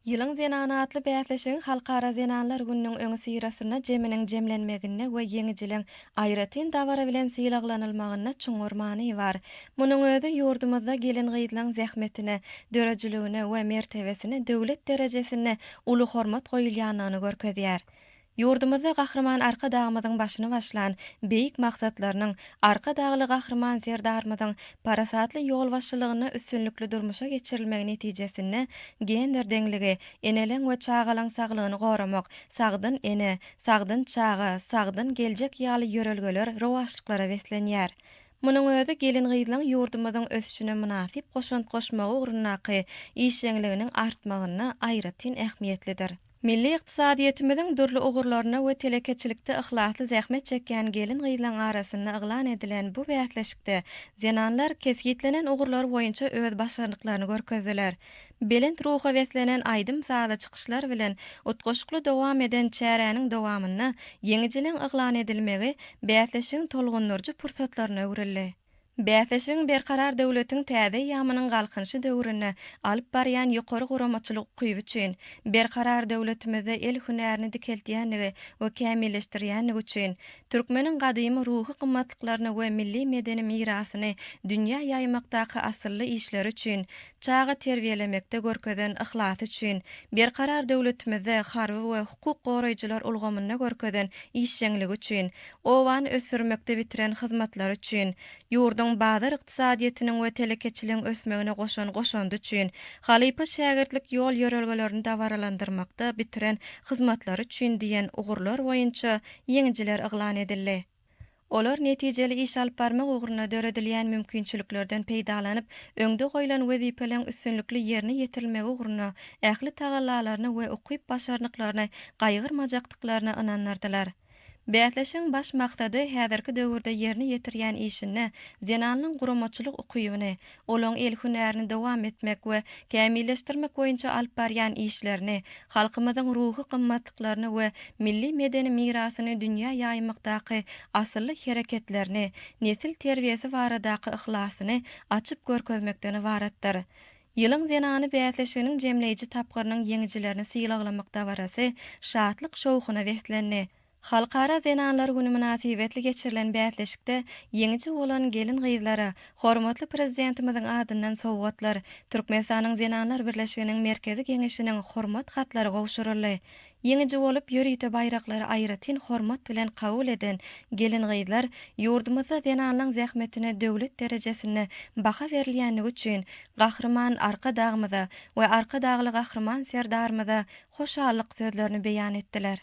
Ýylyň zenany atly bäsleşigiň Halkara zenanlar gününiň öňüsyrasynda jeminiň jemlenmeginde we ýeňijiliň aýratyn dabara bilen sylaglanylmagynda çuňňur many bar. Munuň özi ýurdumyzda gelin-gyzlaň zähmetine, döredijiligine we mertebesine döwlet derejesinde uly hormat goýulýandygyny görkezýär. Ýurdumyzda Gahryman Arkadagymyzyň başyny başlan beýik maksatlarynyň Arkadagly Gahryman Serdarymyzyň parasatly ýolbaşçylygynda üstünlikli durmuşa geçirilmegi netijesinde gender deňligi, eneleň we çagalaň saglygyny goramak, sagdyn ene, sagdyn çaga, sagdyn geljek ýaly ýörelgeler rowaçlyklara beslenýär. Munuň özi gelin-gyzlaň ýurdumyzyň ösüşine mynasyp goşant goşmagy ugrundaky işjeňliginiň artmagynda aýratyn ähmiýetlidir. Milli ykdysadyýetimiziň dürli ugurlarynda we telekeçilikde yhlasly zähmet çekýän gelin-gyzlaryň arasynda yglan edilen bu bäsleşikde zenanlar kesgitlenen ugurlar boýunça öz başarnyklaryny görkezdiler. Belent ruha beslenen aýdym-sazly çykyşlar bilen utgaşykly dowam eden çäräniň dowamynda ýeňijiligiň yglan edilmegi bäsleşigiň tolgundyryjy pursatlaryna öwrüldi. Bäsleşigiň Berkarar döwletiň täze eýýamynyň Galkynyşy döwründe alyp barýan ýokary guramaçylyk ukyby üçin, Berkarar döwletimizde el hünärini dikeldýändigi we kämilleşdirýändigi üçin, türkmeniň gadymy ruhy gymmatlyklaryny we milli medeni mirasyny dünýä ýaýmakdaky asylly işleri üçin, çaga terbiýelemekde görkezen yhlasy üçin, Berkarar döwletimizde harby we hukuk goraýjylar ulgamynda görkezen işjeňligi üçin, obany ösdürmekde bitiren hyzmatlary üçin, ýurduň bazar ykdysadyýetiniň we telekeçiligiň ösmegine goşan goşandy üçin, halypa-şägirtlik ýol-ýörelgelerini dabaralandyrmakda bitiren hyzmatlary üçin diýen ugurlar boýunça ýeňijiler yglan edildi. Olar netijeli iş alyp barmak ugrunda döredilýän mümkinçiliklerden peýdalanyp, öňde goýlan wezipeleň üstünlikli ýerine ýetirilmegi ugrunda ähli tagallalaryny we ukyp-başarnyklaryny gaýgyrmajakdyklaryna ynandyrdylar. Bäsleşigiň baş maksady häzirki döwürde ýerine ýetirýän işinde zenanlaň guramaçylyk ukybyny, olaň el hünärini dowam etmek we kämilleşdirmek boýunça alyp barýan işlerini, halkymyzyň ruhy gymmatlyklaryny we milli medeni mirasyny dünýä ýaýmakdaky asylly hereketlerini, nesil terbiýesi baradaky yhlasyny açyp görkezmekden ybaratdyr. Ýylyň zenany bäsleşiginiň jemleýji tapgyrynyň ýeňijilerini sylaglamak dabarasy şatlyk-şowhuna beslendi. Halkara zenanlar güni mynasybetli geçirilen bäsleşikde ýeňiji bolan gelin-gyzlara hormatly Prezidentimiziň adyndan sowgatlar, Türkmenistanyň Zenanlar birleşiginiň Merkezi Geňeşiniň Hormat hatlary gowşuryldy. Ýeňiji bolup, ýörite baýraklary aýratyn hormat bilen kabul eden gelin-gyzlar ýurdumyzda zenanlaň zähmetine döwlet derejesinde baha berilýänligi üçin Gahryman Arkadagymyza we Arkadagly Gahryman Serdarymyza hoşallyk sözlerini beýan etdiler.